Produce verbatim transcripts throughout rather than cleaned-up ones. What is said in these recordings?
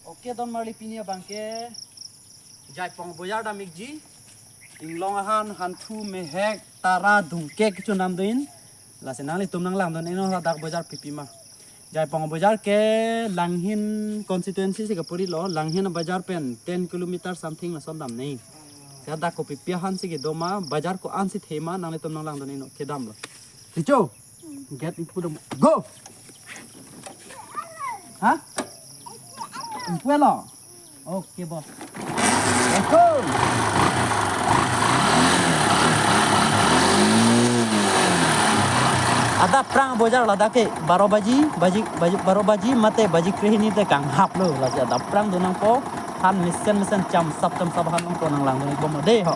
Oke, don marli pini abangke Jaipong bojar dam-ikji. Inglong ahan, hanthu, mehek, tara, dungkek kechondam dun. Lasi nanglitum nanglangdun iknon ladak bojar pipi ma. Jaipong bojar ke Langhin constituency si kapuri lo, Langhin bojar pen ten kilometer something lason dam nai. Ladak kopipi ahan si kedo ma, bojar ko-an si the ma, nanglitum nanglangdun iknon, kedam lo. Ticho. Get ipu dong. Go. Ha? Ipu lo. Oke, boss. Let's go. Adapprang bojar ladak ke baro baji, baji, baji, baro baji mate baji krehini te kanghap lo, lasi adapprang do nangpo, han mesen mesen chamsap chamsap han nangpo, nanglangdun ikbom de ho.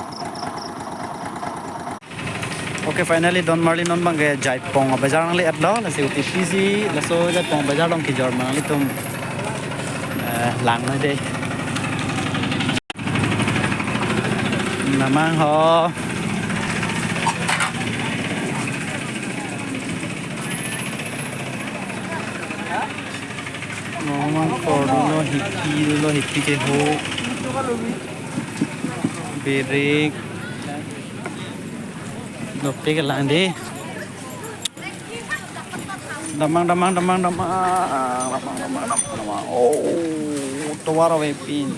Okay, finally, don marli non abangke Jaipong bojar nangli-et lo, lasi uti pisi, laso Jaipong bojar along kejor ma nanglitum, eh, lang noi de. Namang ho. Namang ho dolo, hipi dolo, hipi ke ho. Birik. Dopik lang de. Damang, damang, damang, damang. Damang, damang, damang, damang. Oh, tovar avepin.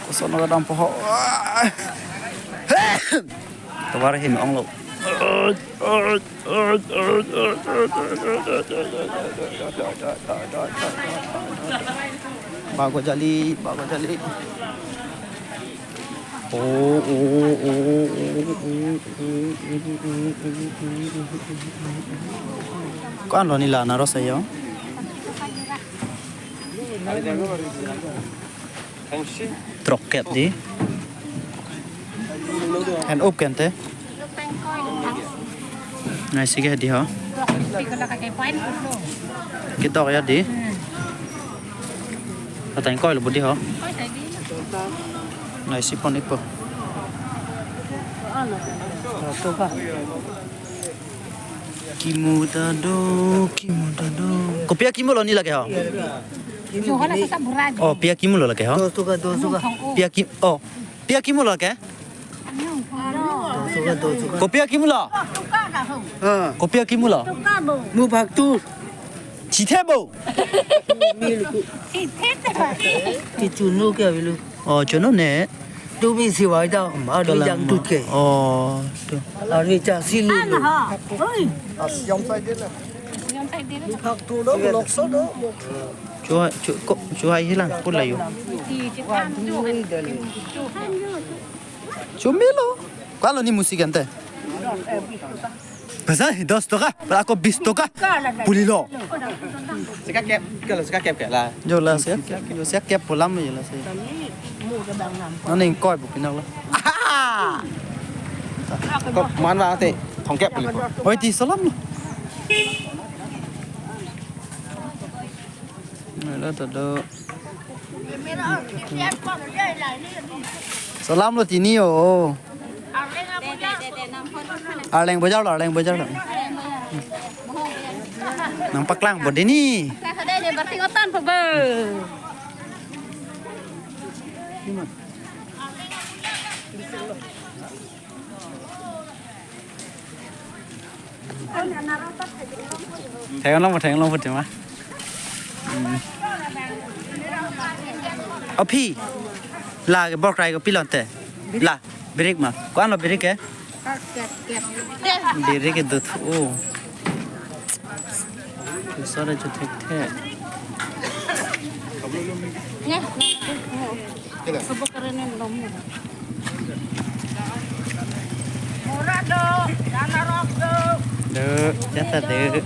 Koson kedam po ho. Tovar ahin ong lo. Bago jali, bago jali. Oh, oh, oh. Ko-an lo neli la naros ayo. Troket di. Hen up kente. Nai si ke di ho. Ketok ya di. Ateng koi lo budi ho. Nai si pon ipo. Kimu ta do, kimu ta do. Kopi akimu lo neli lake ho? Oh, pi akimu lo lake ho? Dos toka, dos toka. Pi aki-, oh. Pi akimu lo lake? Dos toka, dos toka. Kopi akimu lo? Ha. Kopi akimu lo? Mu bhag tu. Chithe bo. Kichunu ke avelo. Oh, chunu ne. Tumi siwai ta, arni jangtut ke. Oh, to. Arni chasi lu. Oi. Asiam sai de la. Asiam sai de la. Mu bhag tu do, lokso do. Chu, chu, ko, chu hai hilang, pula yo. Chu melo. Ko-an lo neli musi kente. Pesa dos toka, para ko bis toka. Puli lo. Sika kep, kalau sika kep ke la. Jo la sika kep, jo sika kep pulam jo la sika. Nang ingkoi bu pinang lo. Ko man ba te, thong kep puli. Oi, ti salam lo. Nelo to do. Salam lo tini o. Arleng bojar lo, Arleng bojar lo. Nangpaklang po dini. Theklong po, theklong po tema. Hmm. Aphi. La ke bor krai ko pilon te. La, birik ma. Ko-an lo birik ke? Birik ke dut. Oh. Sore chu thek thek. Mura do, dana rok do. Do, jata do.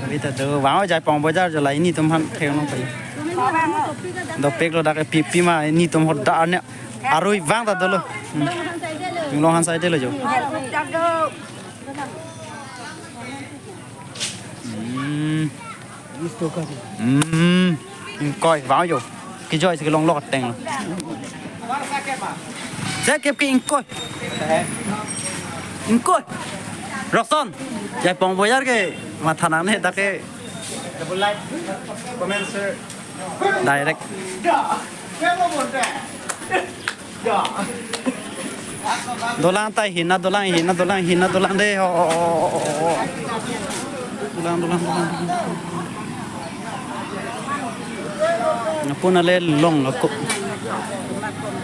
Abi ta do. Vang Jaipong bojar jo la, nelitum aphan theklong pai. Dopik lo dak pipi ma, nelitum hoda ane arui vang ta dolo. Hmm. Inglong ahan sai de lo jo. Hmm. Hmm. Ingkoi, vang jo. Kejoi si kelong lo ateng lo. Sika kep ke ingkoi. Ingkoi. Rokson. Jaipong bojar ke matha nangne dak ke. Direct. Dolang ta hina dolang, hina dolang, hina dolang de. Oh, oh, oh, oh, oh. Dolang, dolang, dolang, dolang. Napuna le long ako.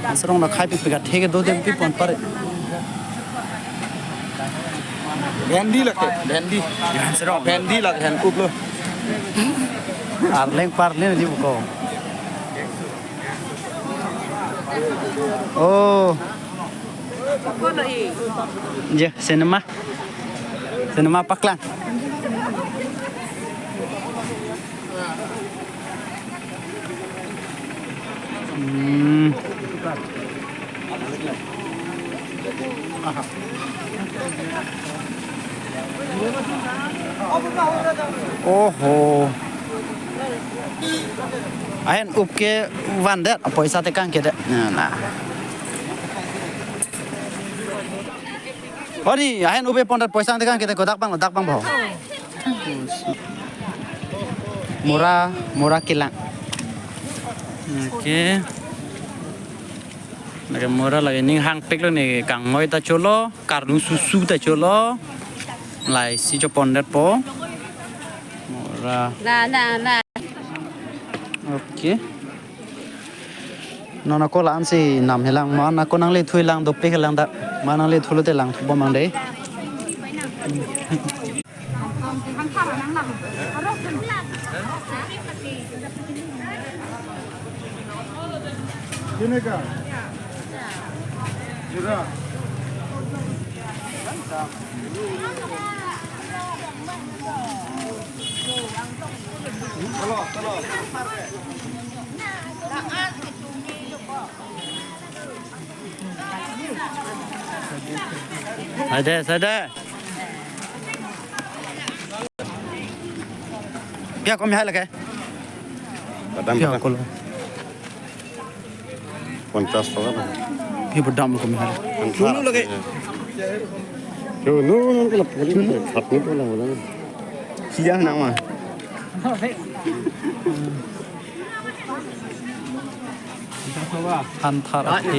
Ansarong na khai pi pika theke do dem pi pon pare. Bhendi lake, bhendi. Ansarong. Bhendi lake, hen kup lo. Arleng parleng di buko. Oh. Je, cinema. Cinema paklang. Hmm. Oho. Ahin up ke vandet, poisa tekang kedet. Na, na. Odi, ahin up ke pondet poisa tekang kedet, kodak bang, dak bang bo. Mura, mura kelang. Okay. Lake mura lake ning hangpik lo ne, kangngoi ta cholo, karnu susu ta cholo. Lai si cho pondetpo. Mura. Na, na, na. Okay. Non ako la-an si nam helang, ma non ako nanglethu helang, dopik helang dak. Ma nanglethu lote langthu bom mang dei. Sade, sade. Pia komi hai lake? Badam, pia badam. Kolo. Ponchas taka na. Pia badam komi hai. Ponchas. Chunu lake. Chunu, chunu, chunu, chunu. Chutney ko lang, lang. Siya na ma. Phanthar athe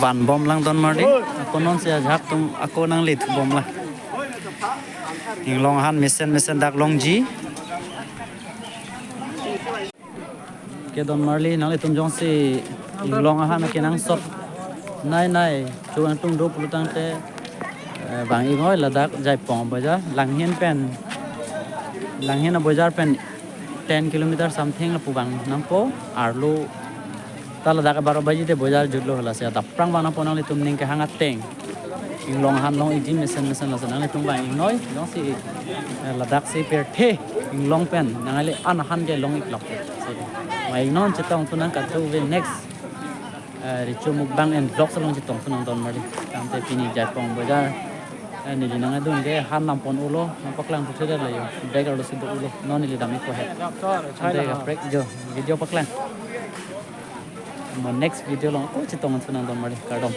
van bom lang don marli. Ako non si ajak atum ako nanglethu bom lang. Inglong ahan mesen mesen dak longji. Ke don marli nanglitum jongsi inglong ahan kenangsot nai nai chuvang tung do pulotangte, eh, vang-iknoi ladak Jaipong bojar, Langhin pen, Langhin abojar pen ten kilometer something lapu vang nangpo, arlo ta ladak baro baji te bojar jutlo, lasi adap prang vang nangpo nanglitum ning kehang ateng. Inglong ahan long-ikji mesen mesen, lasi nanglitum vang-iknoi, jongsi, eh, ladak si pirthe inglong pen nangle an ahan ke long-ik lok. Si, vang-iknon, chetongthu nang katu ve next, eh, Richo Mukbang and Vlogs along chetongthu nang don marli. Tangte pini Jaipong bojar, eh, neli nangdun ke han nampon ulo, nangpaklang puthe la yo. Bag arlo si do ulo, non neli dam-ikpo he. Tangte kaprek jo, video paklang. Mo next video along ako chetongthu nang don marli, kardom.